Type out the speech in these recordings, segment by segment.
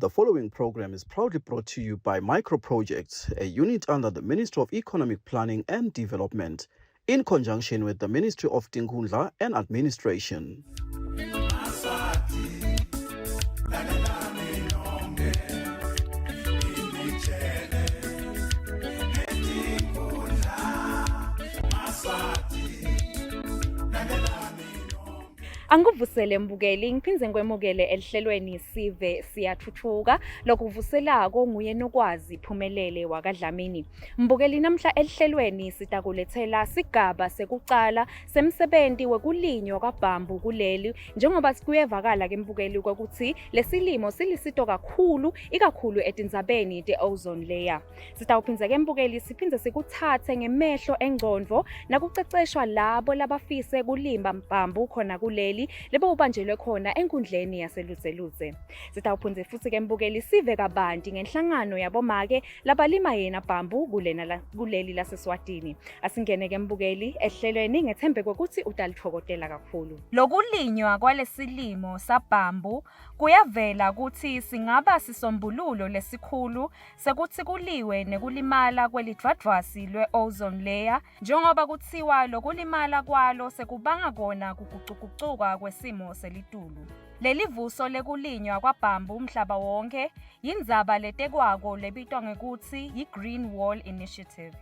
The following program is proudly brought to you by Micro Projects, a unit under the Ministry of Economic Planning and Development, in conjunction with the Ministry of Tinkhundla and Administration. Angikuvusele mbukeli ngiphindze ngikwemukele elihlelweni sive siyathuthuka lokuvuselako nguye nokwazi Phumelele wakaDlamini. Mbukeli namhla elihlelweni sitakulethela sigaba sekucala semsebenti wekulinywa kwabhambu kuleli njengoba kuyevakala ke mbukeli kwekutsi lesilimo silisito kakhulu ikakhulu etindzabeni te-ozone layer. Sitawuphindze ke mbukeli siphindze sikuthathe ngemehlo engcondvo nakuceceshwa labo labafise kulimba mbhambu khona kuleli lebewubanjelwe khona enkundleni yaseLudzeludze. Sitawuphindze futsi ke mbukeli sive kabanti ngenhlangano yabomake labalima yena bhambu kulena kuleli laseSwatini. Asingene ke mbukeli ehlelweni ngethembe kwekutsi utalitfokotela kakhulu. Lokulinywa kwalesilimo sabhambu kuyavela kutsi singaba sisombululo lesikhulu sekutsi kuliwe nekulimala kwelidvwadvwasi lwe-ozone layer njengoba kutsiwa lokulimala kwalo sekubanga kona kugucugucuka kwesimo selitulu. Lelivuso lekulinywa kwabhambu umhlaba wonke yindzaba letekwako lebitwa ngekutsi yi-Green Wall Initiative.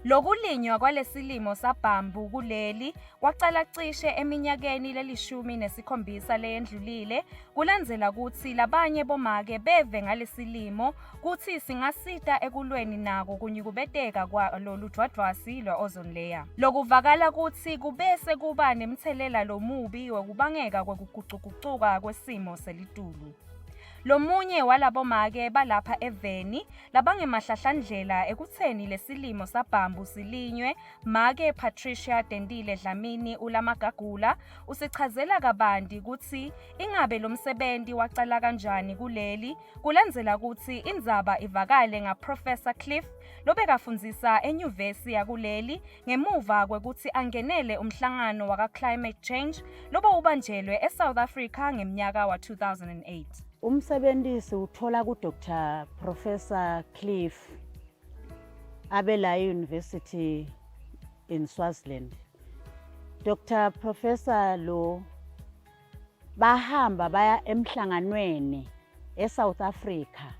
Lokulinywa kwalesilimo sabhambu kuleli kwacala cishe eminyakeni lelishumi nesikhombisa leyendlulile kulandzela kutsi labanye bomake beve ngalesilimo kutsi singasita ekulweni nako kunyukubeteka kwaloludvwadvwasi lwe-ozone layer. Lokuvakala kutsi kubese kuba nemtselela lomubi wekubangeka kwekugucugucuka kwesimo selitulu. Lomunye walabomake balapha eveni labangemahlahlandlela ekutseni lesilimo sabhambu silinywe, Make Patricia Dentile Dlamini uLaMagagula, usichazela kabanti kutsi ingabe lomsebenti wacala kanjani kuleli, kulandzela kutsi indzaba ivakale ngaProfessor Cliff lobekafundzisa enyuvesi yakuleli ngemuva kwekutsi angenele umhlangano waka-climate change lobowubanjelwe eSouth Africa ngemnyaka wa-2008. Umsebenzi siwuthola ku-Dr Professor Cliff abela e-University in Swaziland. Dr Professor lo bahamba baya emhlanganweni eSouth Africa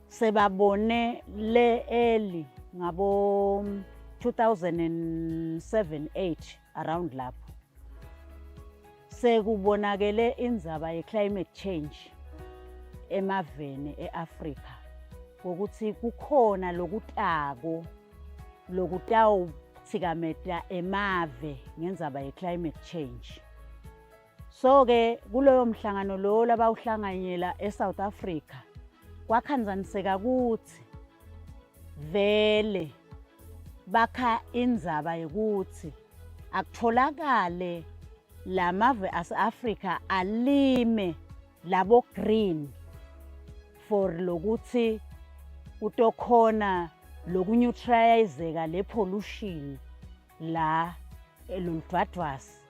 sebabone le early ngabo 2007 8 around lapho sekubonakele indzaba ye-climate change emaveni e-Afrika ukuthi kukhona lokutako lokutawuthikameta emave ngendzaba ye-climate change. So-ke kuloyo mhlangano lowo labawuhlanganyela eSouth Africa kwakhanzaniseka ukuthi vele bakha indzaba yokuthi akutholakale lamave ase-Afrika alime labo green for lokuthi kutokhona lokuneutralizeka le pollution la loludvwadvwasi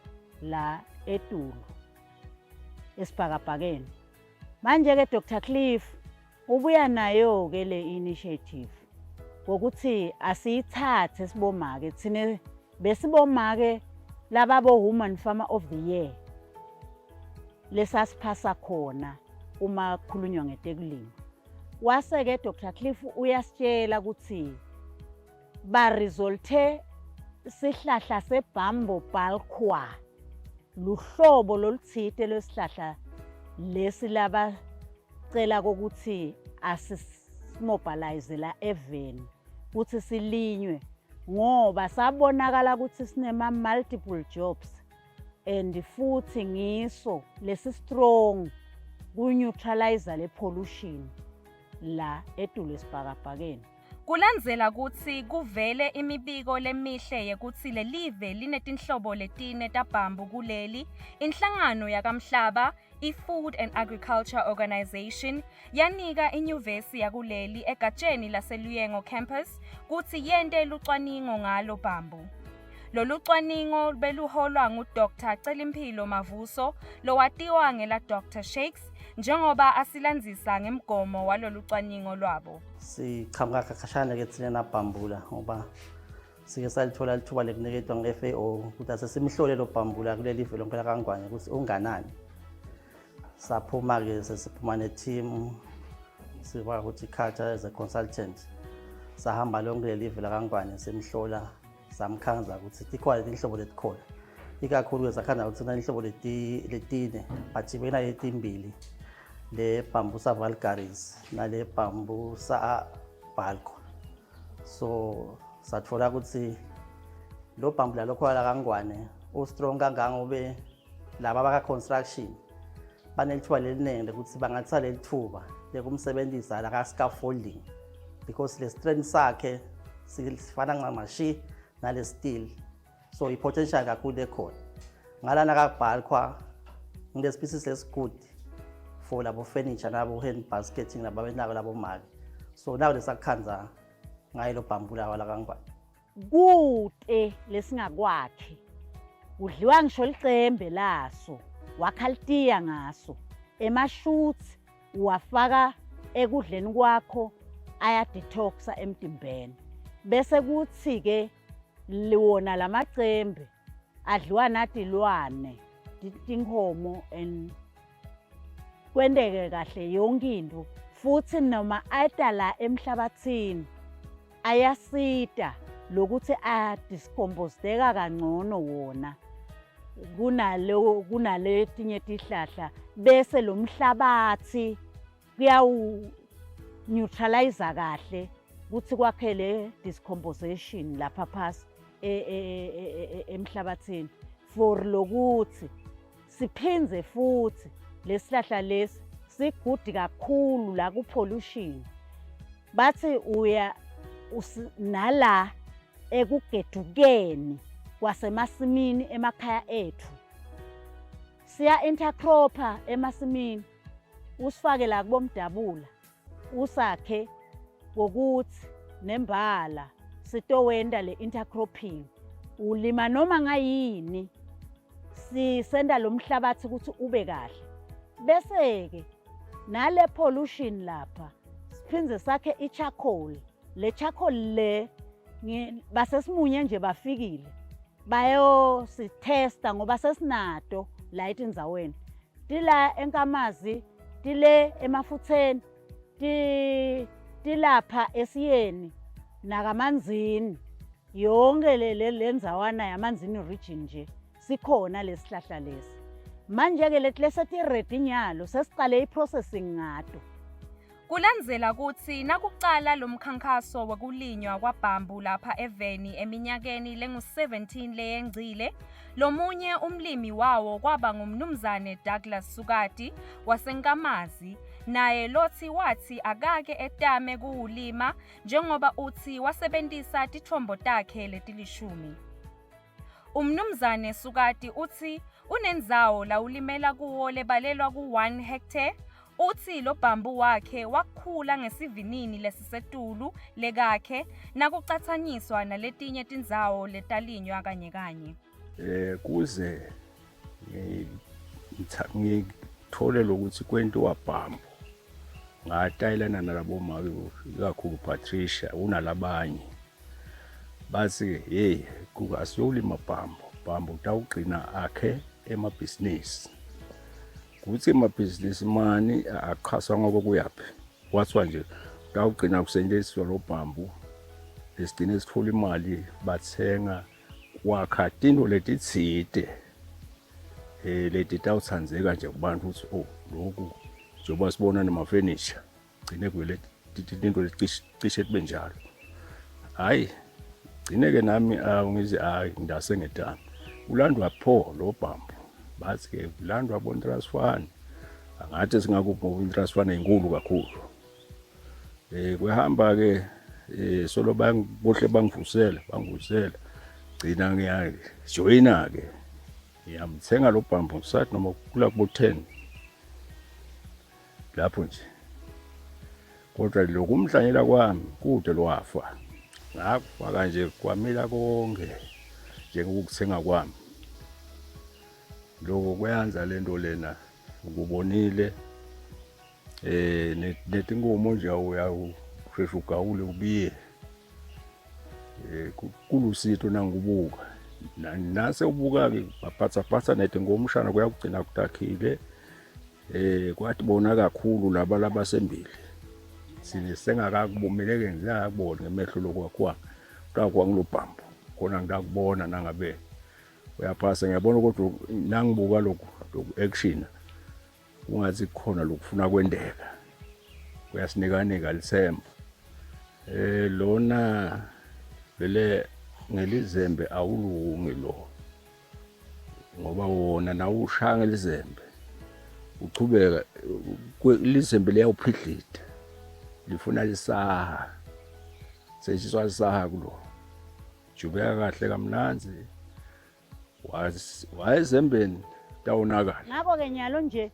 la etulu esibhakabhakeni. Manje-ke Dr Cliff ubuya nayo-ke le initiative ngokuthi asiyithathe sibomake thine besibomake lababo Woman Farmer of the Year lesasiphasa khona uma kukhulunywa ngetekulima. Wase-ke Dr Cliff uyasitshela ukuthi baresolthe sihlahla sebhambo balqua luhlobo lolutsite lwesihlahla lesi labacela kokuthi asimobilize la eveni ukuthi silinywe ngoba sabonakala ukuthi sinema multiple jobs and futhi ngiso lesi strong ku neutralize le pollution la etulu esibhakabhakeni. Kulandzela kutsi kuvele imibiko lemihle yekutsi lelive linetinhlobo letine tabhambu kuleli, inhlangano yakamhlaba, i-Food and Agriculture Organization, yanika inyuvesi yakuleli egatsheni laseLuyengo Campus kutsi yente lucwaningo ngalo bhambu. Lolu cwaningo beluholwa nguDr Celimphilo Mavuso lowatiwa ngela Dr Shakes njengoba asilandzisa ngemgomo walolu cwaningo lwabo. Siqhamuka khashana ke thina nabhambula ngoba sike salithola lithuba lekuniketwa nge-FAO ukuthi asesimhlole lo bhambula kuleli live lonke lakaNgwane ukuthi unganani. Saphuma-ke sesiphuma ne-team siba ukuthi culture as a consultant sahamba lonke leli live lakaNgwane simhlola samkhanza ukuthi tikhona tinhlobo letikhona ikakhulu-ke sakhanza ukuthi kunenhlobo letine but bekunaletimbili le bambusa vulgaris nale bambusa balco so sathola ukuthi lo bhambula lokho la kangwane u-strong kangangobe laba baka-construction banelithuba leliningi lokuthi bangathatha leli thuba lekumsebenzisa la ka-scaffolding because le strength sakhe sifana ncamashi nale steel so i-potential kakhulu ekhona ngalana kakubhalkhwa ngile species lesigood for labo furniture nabo hand basketing laba benako labo make so nawo lesakukhanza ngaye lo bhambula wala kangwane Kute lesingakwakhi kudliwa ngisho licembe laso wakha litiya ngaso emashutsi uwafaka ekudleni kwakho ayadetoxa emtimbeni bese kuthi-ke wona lamacembe adliwa natilwane tinkhomo and kwenteke kahle yonke into futhi noma eta la emhlabathini ayasita lokuthi adiscomposteka kangcono wona kunalo kunaletinye tihlahla bese lo mhlabathi kuyawu neutralize kahle ukuthi kwakhe le discomposition lapha phasi e, e, e, emhlabathini for lokuthi siphindze futhi lesihlahla lesi sigudi kakhulu la ku pollution bathi uya nala ekugedukeni kwasemasimini emakhaya ethu siya intercropper emasimini usifake la kubomdabula usakhe ngokuthi nembala sitowenta le intercropping ulima noma ngayini sisenda lo mhlabathi ukuthi ube kahle bese-ke nale pollution lapha siphinde sakhe i-charcoal le charcoal le basesimunye nje bafikile bayosithesta ngoba sesinato la etindzaweni tila enkamazi tile emafutheni tilapha esiyeni nakamanzini yonke le ndzawana yamanzini region nje sikhona lesihlahla lesi manje-ke leti lesetiredi nyalo sesiqale i-processing ngato Kulandzela kutsi nakucala lomkhankhaso wekulinywa kwabhambu lapha eveni eminyakeni lengu-17 leyengcile, lomunye umlimi wawo kwaba nguMnumzane Douglas Sukati waseNkamazi, naye lotsi watsi akake etame kuwulima njengoba utsi wasebentisa titfombo takhe letilishumi. Umnumzane Sukati utsi unendzawo lawulimela kuwo lebalelwa ku-1 hectare. Utsi lo bhambu wakhe wakhula ngesivinini lesisetulu lekakhe nakucatsaniswa naletinye tindzawo letalinywa kanye kanye. Eh kuze ngithole lokuthi kwentiwa bhambu ngatayelana nalabomake ikakhulu Patricia unalabanye bathi hey asiyolima bhambo bhambo utawugcina akhe emabhizinisi kuthi emabhizinisi mani aqhaswa ngoko kuyaphi kwathiwa nje utawugcina kusetshenziswa lo bhambu lesigcine sithola imali bathenga kwakha tinto letitsite eh leti tawutsandzeka nje kubantu ukuthi oh lokhu njengoba sibona nemafenisha gcine kuvele into cishe kube njalo hayi gcine-ke nami ngithi hayi ngidase ngedami ulandwa pho lo bhambu bathi-ke kulandwa bontrasfane angathi singakuphi ngoba intrasfane inkulu kakhulu um kwehamba-ke um solo bohle bangivusela bangivusela gcina ngiyajoyina-ke ngiyamthenga lo bhambu ngisathi noma kula kubo-ten lapho nje kodwa lokumhlanyela kwami kude lwafa ngakufaka nje kwamila konke. njengokuthenga kwami. Lokho kuyanza lento lena ukubonile eh netinkomo nje uyawusheshe ugawule ubiye eh kulusito nangubuka nase ubuka-ke baphathaphatha netinkomshana kuyakugcina kutakhile eh kwathi bona kakhulu laba labasembili sine sengakakubumele-ke ngisengakuboni ngemehlo lokwakhiwa kutakuwa ngilobhambo khona ngitakubona nangabe uyaphasa ngiyabona kodwa nangibuka lokhu lokhu action kungathi kukhona lokufuna kwendeka kuyasinikanika lithemba eh lona vele ngelizembe awulungi lo ngoba wona nawushaya ngelizembe uchubeka lizembe liyawuphidlida lifuna lisaha seshiswa lisaha kulo jubeka kahle kamnanzi wayezembeni tawonakala ngakho-ke nyalo nje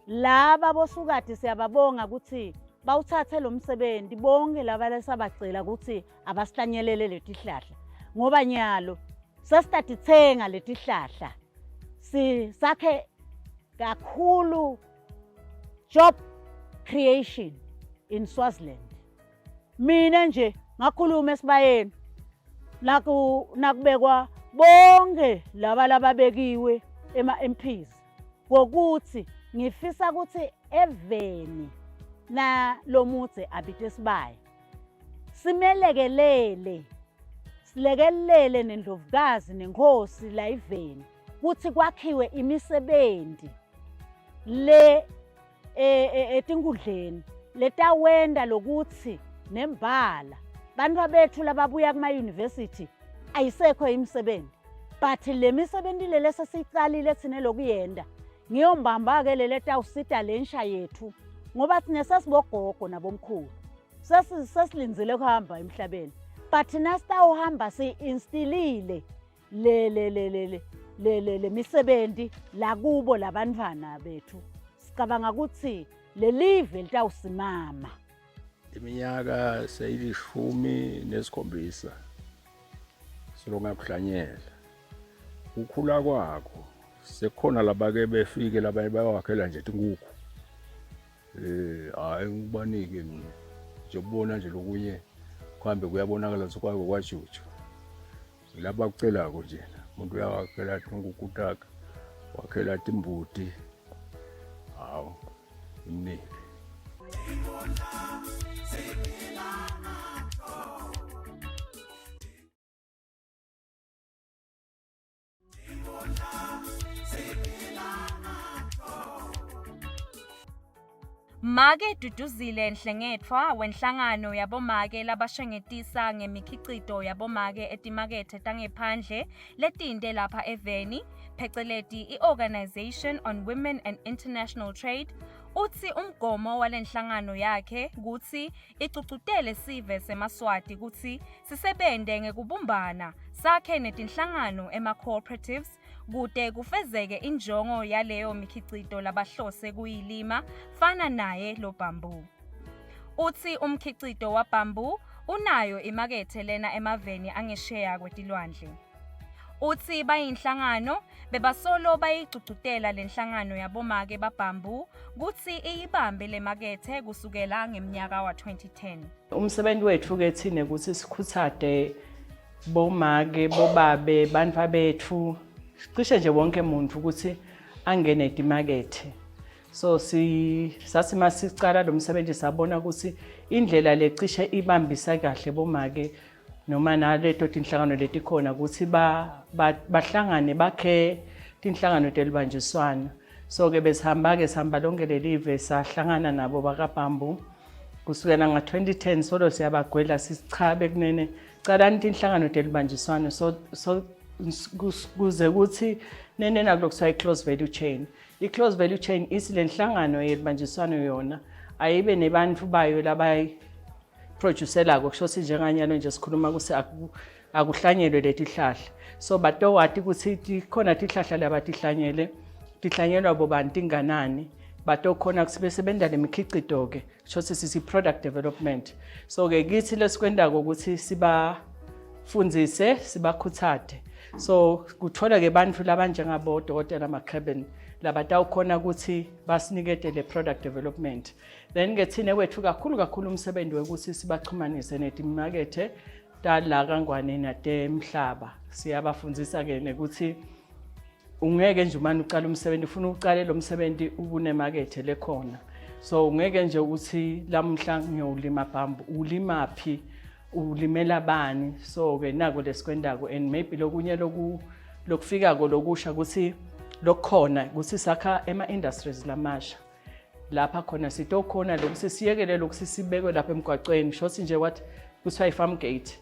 laba bosukati siyababonga ukuthi bawuthathe lo msebenzi bonke laba lesabacela ukuthi abasihlanyelele letihlahla ngoba nyalo sesitatithenga letihlahla sisakhe kakhulu job creation in Swaziland mina nje ngakhuluma esibayeni naku nakubekwa bonke laba lababekiwe ema-MPs ngokuthi ngifisa ukuthi eveni na lomudze abite sibaya simelekelele silekelele nendlovukazi nenkosi la iveni ukuthi kwakhiwe imisebenzi le e, e, etinkundleni letawenda lokuthi nembala bantwa bethu lababuya kuma-university ayisekho imisebenzi but le misebenzi le lesesiyicalile thina lokuyenda ngiyombamba-ke lele tawusita le nsha yethu ngoba thina sesibogogo nabomkhulu sesilindzile kuhamba emhlabeni but nasitawuhamba siyi-instilile le le le le le le le lemisebenzi lakubo labantwana bethu sicabanga ukuthi lelive litawusimama iminyaka seyilishumi nesikhombisa solo ngakuhlanyela ukhula kwakho sekukhona labake befike labanye bayawakhela nje tinkukhu Eh hayi ngibanike mina. Nje ubona nje lokunye kuhambe kuyabonakala ukuthi kwake kwajuju. Laba kucelako nje umuntu uyawakhela tinkukhu takhe wakhela timbuti. Hawu imnike. Make Duduzile Nhlengetfwa wenhlangano yabomake labashengetisa ngemikhicito yabomake etimakethe tangephandle letinte lapha eveni pheceleti i-Organization on Women and International Trade utsi umgomo walenhlangano yakhe kutsi igcugcutele sive semaSwati kutsi sisebente ngekubumbana sakhe netinhlangano ema-cooperatives kute kufezeke injongo yaleyo mikhicito labahlose kuyilima fana naye lo bamboo. Utsi umkhicito wa-bamboo unayo imakethe lena emaveni angesheya kwetilwandle. Utsi bayinhlangano bebasolo bayigcugcutela lenhlangano yabomake babamboo kutsi iyibambe lemakethe kusukela ngemnyaka wa-2010. Umsebenzi wethu ke thina ukuthi sikhuthade bomake, bobabe, bantfu betfu, cishe nje wonke umuntu ukuthi angene etimakethe. So si sathi masicala lo msebenzi sabona ukuthi indlela lecishe ibambisa kahle bomake noma naleto tinhlangano letikhona ukuthi bahlangane bakhe tinhlangano telibanjiswano so ke besihamba ke sihamba lonke lelive sahlangana nabo bakabhambu kusukela nga-2010 solo siyabagwedla sithi bekunene calani tinhlangano telibanjiswano so so kuze kuthi nene nakulokhu kuthiwa i-close value chain i-close value chain ithi le nhlangano yelibanjiswano yona ayibe nebantu bayo labayi producelako kusho ukuthi njenganyalo nje sikhuluma ukuthi akuhlanyelwe letihlahla so batowati ukuthi tikhona tihlahla labatihlanyele tihlanyelwa bobani tinganani batokhona ukuthi bese benda lemikhicito-ke kusho ukuthi sithi product development so-ke kithi lesikwendako ukuthi sibafundzise sibakhuthate So kuthola ke bantfu labanjengabo dokotela McCaben labatawukhona ukuthi basinikete le product development. Then ke thine wethu kakhulu kakhulu umsebenzi wekuthi sibachumanise netimakethe tala kaNgwane natemhlaba. Siyabafundzisa ke nekuthi ungeke nje umane uqala umsebenzi, ufuna uqale lo msebenzi ubunemakethe lekhona. So ungeke nje uthi lamuhla ngiyowulima bhambu, ulimaphi, ulimela bani. So ke nako lesikwendako, and maybe lokunye loku lokufikako lokusha ukuthi lokukhona ukuthi sakha ema industries lamasha lapha khona, sitokhona lokuthi siyekele lokuthi sibekwe lapha emgwaqweni. Shothi nje what kuthiwa i-farm gate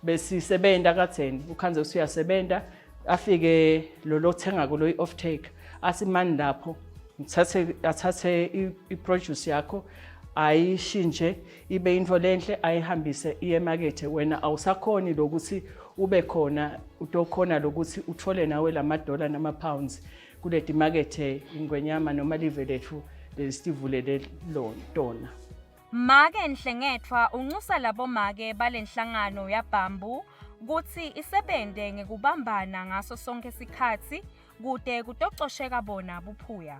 besisebenta kadzeni, ukhanze ukuthi uyasebenta, afike lo lothengako lo i-off take, athi mani lapho ngithathe, athathe i-produce yakho ayishintshe ibe into lenhle, ayihambise iye emakethe. Wena awusakhoni lokuthi ube khona, utokhona lokuthi uthole nawe lamadola nama-pounds kuleti makethe ingwenyama noma live lethu lesitivulele tona. Make Nhlengethwa unxusa labomake balenhlangano yaBambu kutsi isebente ngekubambana ngaso sonkhe sikhatsi kute kutocosheka bona buphuya.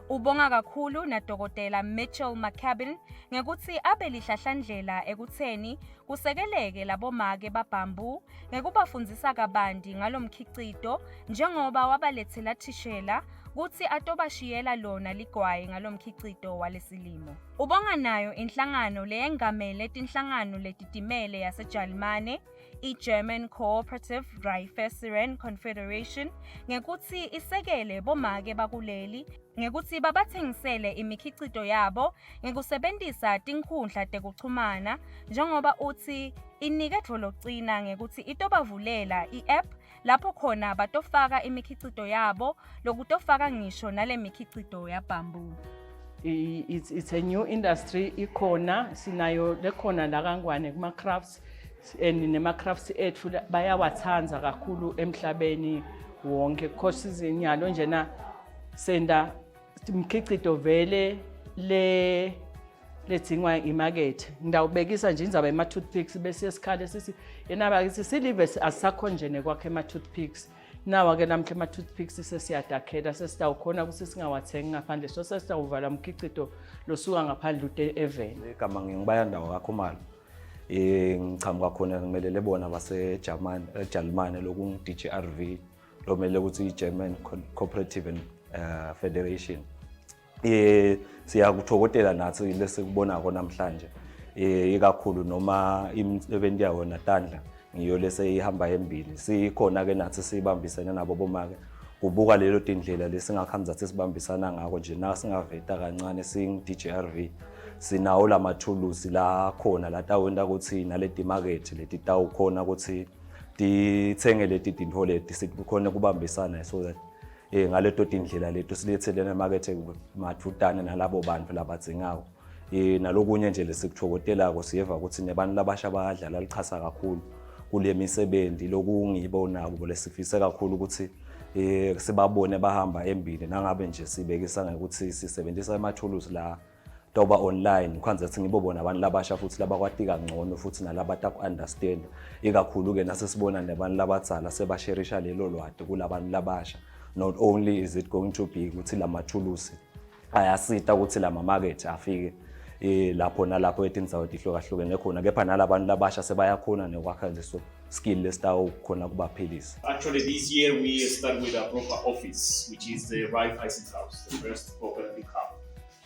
Ubonga kakhulu naDokotela Mitchell McCabin ngekutsi abe lihlahlandlela ekutseni kusekeleke labomake babhambu ngekubafundzisa kabanti ngalomkhicito, njengoba wabaletsela thishela kutsi atobashiyela lona ligwayi ngalomkhicito walesilimo. Ubonga nayo inhlangano leyengamele tinhlangano letitimele yaseJalimane, i-German Cooperative Raiffeisen Confederation, ngekutsi isekele bomake bakuleli ngekutsi babathengisele imikhicito yabo ngekusebentisa tinkhundla tekuchumana, njengoba utsi inike dvolocina ngekutsi itobavulela i-app lapho khona batofaka imikhicito yabo, lokutofaka ngisho nale mikhicito yabhambu. It's a new industry ikhona, sinayo lekhona la kaNgwane kuma crafts, and nema crafts ethu bayawathanda kakhulu emhlabeni wonke, because izinyalo njena senda imkhicito vele le ledzingwa imakethe. Ngidawubekisa nje indzaba yema-toothpicks, bese sikhale sithi yena bakithi silive asisakho nje nekwakha ema-toothpicks. Nawa-ke namhla ema-toothpicks sesiyadakhela, sesitawukhona ukuthi singawathengi ngaphandle, so sesitawuvala umkhicito losuka ngaphandle ute eveni. Igama nginguBayandawo kaKhumalo. Ngichamuka khona, ngimelele bona baseJamani, eJalimane, lokungu DGRV, lomele ukuthi i-German Cooperative and Federation. Siyakuthokotela nathi lesikubonako namhlanje, ikakhulu noma imisebenzi yawo natandla ngiyo lese ihamba embili. Sikhona ke nathi sibambisene nabo bomake kubuka lelo tindlela lesingakhamza sibambisana ngako nje. Nasingaveta kancane, sing-DGRV sinawo lamathulusi la khona latawenta ukuthi naleti market leti tawukhona ukuthi titsenge leti tintfo leti, sikhone kubambisana so that ngaleto tindlela leto silethele emakethe madvutane nalabo bantu labadzingako. Nalokunye nje lesikuthokotelako, siyeva ukuthi nebantu labasha bayadlala lichasa kakhulu kule misebenzi, lokungibo nabo lesifise kakhulu ukuthi sibabone bahamba embili. Nangabe nje sibekisa ngekuthi sisebenzisa emathulusi la toba online, kwanza ukuthi ngibo bona abantu labasha futhi labakwati kangcono futhi nalabataku-understand, ikakhulu-ke nasesibona nabantu labadzala sebasherisha lelo lwati kulabantu labasha. Not only is it going to be ukuthi lamathulusi ayasita ukuthi lamamakethe afike lapho nalapho etindzawo etihlukahlukene khona, kepha nalabantu labasha sebayakhona nekwakha leso skill lesitawukhona kubaphilisa. Actually, this year we start with a proper office, which is the Raiffeisen House, the first cooperative hub.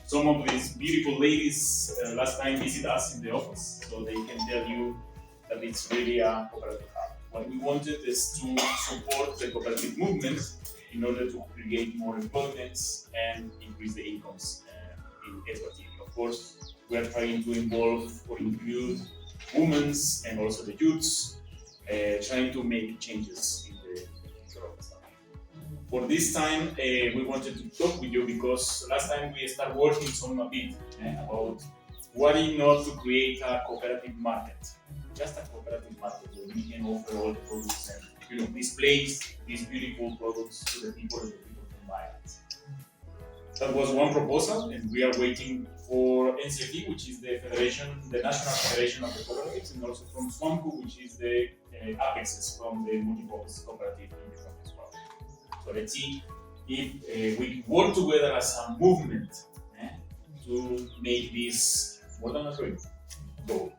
Some of these beautiful ladies last time visit us in the office, so they can tell you that it's really a cooperative hub. What we wanted is to support the cooperative movement in order to create more employments and increase the incomes in Eswatini. Of course, we are trying to involve or include women and also the youths, trying to make changes in the future of Eswatini. For this time, we wanted to talk with you because last time we started working some a bit about why not to create a cooperative market, just a cooperative market where we can offer all the products and display these beautiful products to the people and the people can buy it. That was one proposal, and we are waiting for NCFE, which is the federation, the National Federation of the Cooperatives, and also from SWAMCO, which is the apexes from the multipurpose cooperative in the country as well. So let's see if we work together as a movement to make this more than a dream goal.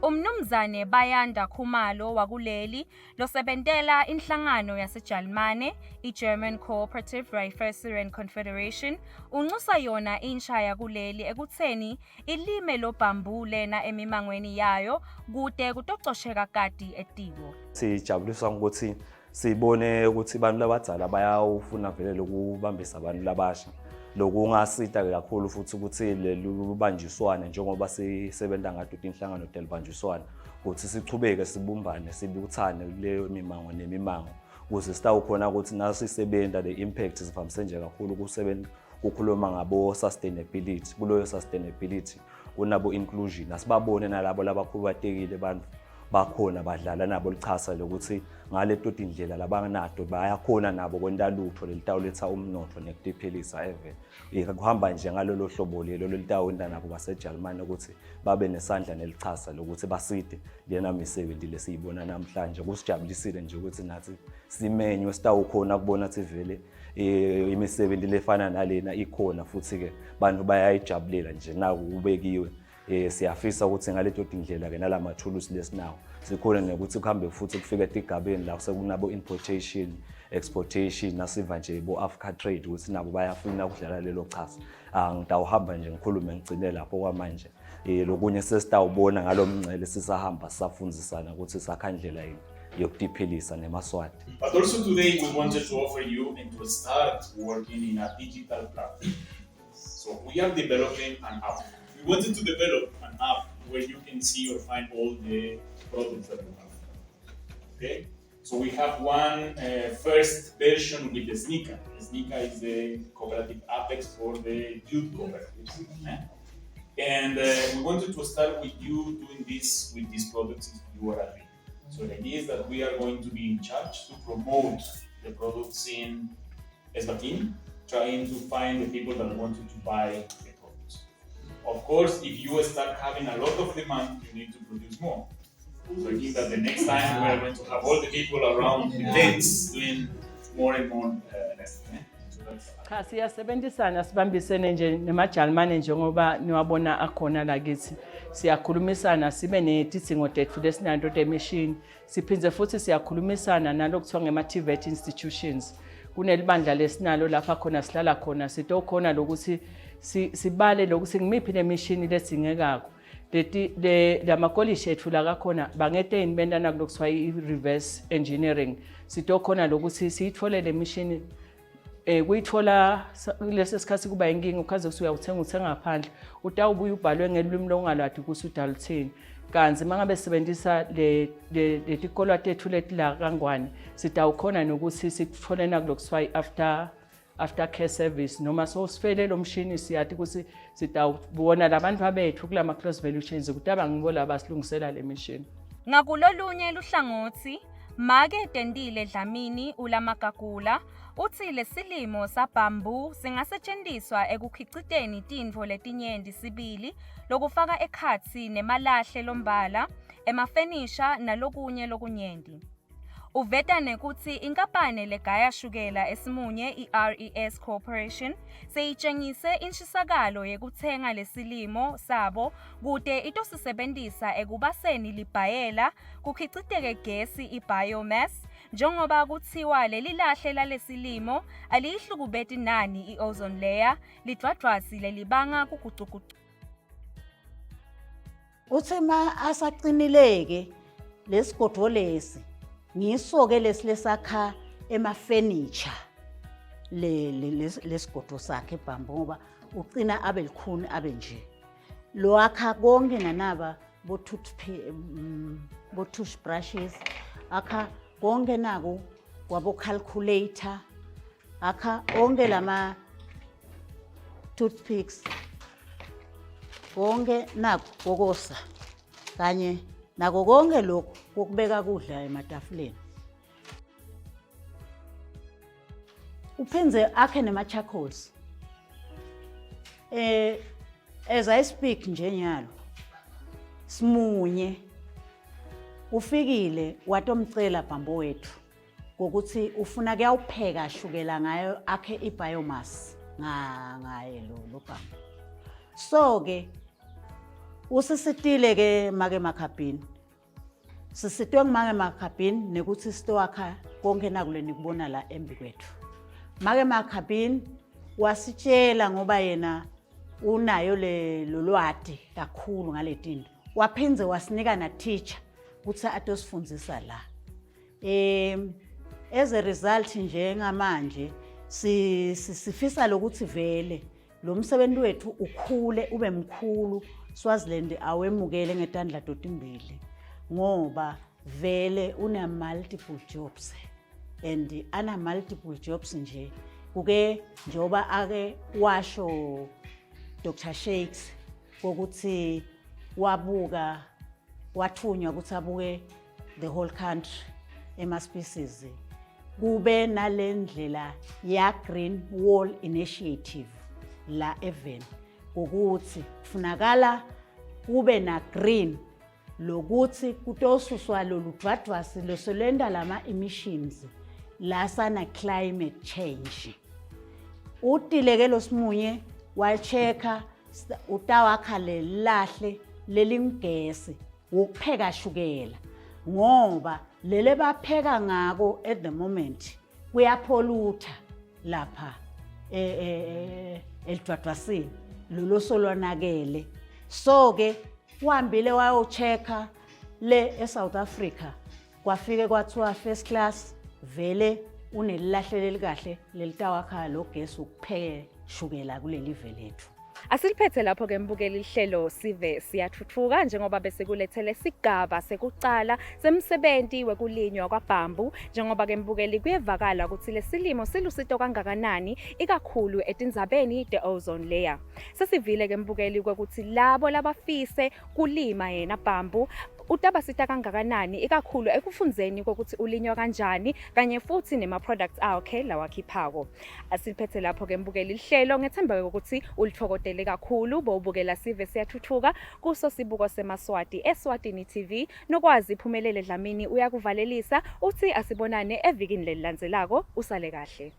Umnumzane Bayanda Khumalo wakuleli losebentela inhlangano yaseJalimane iGerman Cooperative Raiffeisen Confederation unxusa yona insha yakuleli ekutheni ilime lo bamboo lena emimangweni yayo kude kutocosheka kati etiko. Sijabuliswa ukuthi sibone ukuthi abantu labadzala bayawufuna vele lokubambisa abantu labasha lokungasita kakhulu futhi ukuthi lelu banjiswane njengoba sisebenza ngato tinhlangano telibanjiswane ukuthi sichubeke sibumbane sibuthane kuleyo mimango nemimango ukuze sitawukhona ukuthi nasisebenza le impact sivamise nje kakhulu ukusebenza kukhuluma ngabo sustainability. Kuloyo sustainability kunabo inclusion, asibabone nalabo labakhubatekile bantu bakhona badlala nabo lichasa lokuthi ngaleto tindlela labanato bayakhona nabo kwenta lutho lelitawuletha umnotho nekutiphilisa eve. Kuhamba nje ngalolo hlobo lelo lelitawenta nabo baseJalimane ukuthi babe nesandla nelichasa lokuthi baside lena misebenzi lesiyibona namhlanje. Kusijabulisile nje ukuthi nathi simenywe sitawukhona kubona ukuthi vele imisebenzi lefana nalena ikhona futhi-ke bantu bayayijabulela nje naku kubekiwe. Siyafisa ukuthi ngaleto tindlela ke nalamathulusi lesinawo sikhona nekuthi kuhambe futhi kufike etigabeni la sekunabo importation exportation nasiva nje bo Africa Trade ukuthi nabo bayafuna ukudlala lelo chaza. Ngitawuhamba nje ngikhulume ngigcine lapho kwamanje. Lokunye sesitawubona ngalomncele sisahamba sisafundzisana ukuthi sakha ndlela yini yokutiphilisa nemaSwati. But also today we wanted to offer you and to start working in a digital platform. So we are developing an app. We wanted to develop an app where you can see or find all the products that we have. Okay? So we have one first version with the SNICA. The SNICA is the cooperative apex for the youth cooperatives. And we wanted to start with you doing this with these products if you are agree. So the idea is that we are going to be in charge to promote the products in Eswatini, trying to find the people that wanted to buy the products. Of course, if you start having a lot of demand, you need to produce more. So I think that the next time we are going to have all the people around the tents doing more and more less. So that's Cha, siyasebenzisana sibambisene nje nemajalimane njengoba niwabona akhona la kithi. Siyakhulumisana sibe netidzingo tetfu lesinanto temishini. Siphindze futhi siyakhulumisana nalokuthiwa ngema-TVET institutions. Kunelibandla lesinalo lapha khona sihlala khona sitokhona lokuthi sibale lokuthi ngimiphi lemishini ledzingekako. Leti le lamakolishi ethu la kakhona bangete yini bentana kulokuthiwa i-reverse engineering. Sitokhona lokuthi siyithole le mishini kuyithola kulesi sikhathi kuba inkinga ukhaze ukuthi uyawuthenga uthenga ngaphandle utawubuya ubhalwe ngelwimi longalwadi ukuthi udal'uthini. Kanti mangabe sisebenzisa le letikolwa tethu leti la kaNgwane sitawukhona nokuthi sikuthole nakulokuthiwa i-after after care service noma sosifele lo mshini siyathi ukuthi sitawubona labantu abethu kulama close value chains ukuthi abangibo laba silungisela le mishini. Ngakulolunye luhlangothi Make Tentile Dlamini uLamagagula uthi lesilimo sabamboo singasetshenziswa ekukhiciteni tintfo letinyenti sibili lokufaka ekhatsi nemalahle lombala, emafenisha nalokunye lokunyenti. Uveta nekuthi inkapane legaya shukela esimunye i-RES Corporation seyitshengise inshisakalo yekuthenga lesilimo sabo kute itosisebentisa ekubaseni libhayela kukhiciteke gesi i-biomass njengoba kuthiwa leli lahle lalesilimo aliyihlukubeti nani i-ozone layer lidvwadvwasi lelibanga kugucugucuka. Uthi ma asaqinileke lesigodo lesi ngiso-ke lesi lesakha emafenitsha le lesigodo sakhe ebhambo ngoba ucina abe likhuni abe nje lo akha konke nanaba bo-toothbrushes akha konke naku kwabo-calculator akha onke lama toothpicks konke naku kokosa kanye nako konke lokhu kokubeka kudla ematafuleni. Uphindze akhe nema-charcoals. As I speak nje nyalo simunye ufikile watomcela bhambo wethu ngokuthi ufuna kuyawupheka shukela ngayo akhe i-biomass ngaye lo lo bhambo. So ke usisitile ke make makhabhini, sisitwe ngumake makhabhini nekuthi sitowakha konke nakule nikubona la embi kwethu. Make makhabhini wasitshela ngoba yena unayo le lolwati kakhulu ngaletinto, waphindze wasinika na teacher ukuthi atosifundzisa la. As a result njengamanje sifisa lokuthi vele lo msebenzi wethu ukhule ube mkhulu, Swaziland awemukele ngetandla totimbili ngoba vele una multiple jobs and ana multiple jobs nje kuke njengoba ake washo Dr Shakes kokuthi wabuka wathunywa ukuthi abuke the whole country ema species kube nalendlela ya Green Wall Initiative la even ukuthi kufunakala kube na green lokuthi kutosuswa lolu dwadwasi losolenda lama emissions lasana climate change. Utile ke losimunye wachecka utawakha lelahle lelingugesi wokupheka shukela ngoba lele bapheka ngako at the moment kuyapholutha lapha elidwadwasini lolo solwanakele. So ke uhambile wayochecka le eSouth Africa, kwafike kwathiwa first class vele unelilahle lelikahle lelitawakha lo gesi ukupheke shukela kuleli lethu. Asiliphethe lapho ke mbukeli lihlelo Sive Siyathuthuka njengoba bese kulethele sigaba sekucala semsebenti wekulinywa kwabhambu. Njengoba ke mbukeli kuyevakala ukuthi lesilimo silusito kangakanani ikakhulu etindzabeni the ozone layer. Sesivile ke mbukeli kwekuthi labo labafise kulima yena bhambu utabasita kangakanani ikakhulu ekufundzeni kokuthi ulinywa kanjani kanye futhi nema-products akhe lawakhiphako. Asiliphethe lapho ke mbukeli lihlelo, ngethemba ukuthi ulithokodele kakhulu bowubukela Sive Siyathuthuka kuso sibuko seMaswati eSwatini TV. Nokwazi Phumelele Dlamini uyakuvalelisa uthi asibonane evikini lelilandzelako, usale kahle.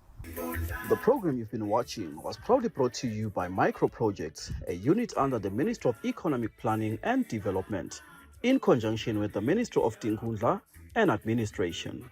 The program you've been watching was proudly brought to you by Micro Projects, a unit under the Ministry of Economic Planning and Development, in conjunction with the Ministry of Tinkhundla and Administration.